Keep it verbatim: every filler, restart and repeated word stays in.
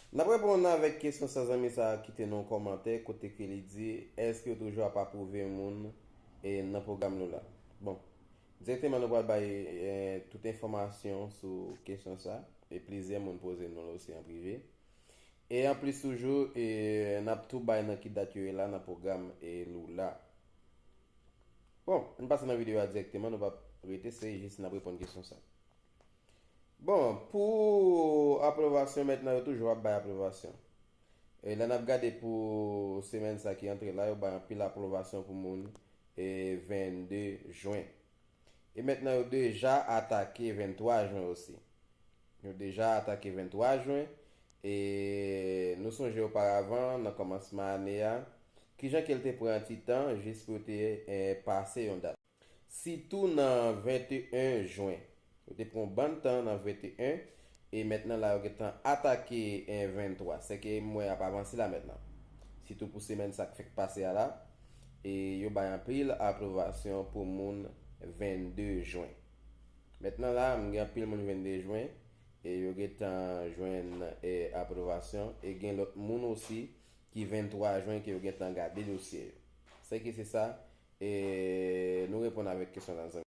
N ap reponn avèk kesyon sa zanmi sa a kite nan yon kòmantè kote ke li di, èske yo toujou ap apwouve moun e nan pwogram Lula? Bon, dirèkteman nou pral bay eh, tout enfòmasyon sou kesyon sa e plizyè moun poze nou l osi an prive. E anplis toujou, e, n ap tou bay nan ki dat yo ye la nan pwogram e Lula. Bon, ann pase nan videyo a dirèkteman, nou p ap rete, se jis n ap reponn kesyon sa. Bon, pou apwobasyon mentnan, yo toujou ap bay apwobasyon. E lè n ap gade pou semèn sa ki antre la, yo bay anpil apwobasyon pou moun e vennde jen. E mentnan, yo deja atake venntwa jen osi. Yo deja atake venntwa jen. E nou sonje oparavan, nan kòmansman ane a, kijan ke l te pran ti tan jis pou yo te eh, pase yon dat. Sitou nan venteyen jen. Yo te pran yon bann tan nan venteyen. E mentnan la, yo gentan atake eh, venntwa. Sèke m wè ap avanse la mentnan. Sitou pou semèn sa k fèk pase a la. E yo bay anpil apwobasyon pou moun vennde jen. Mentnan la, m gen anpil moun vennde jen. E yo gentan jwenn eh, apwobasyon. E gen lòt moun osi ki venntwa jen ke yo gentan gade dosye yo. Sèke se sa, e nou reponn avèk kesyon la zanmi.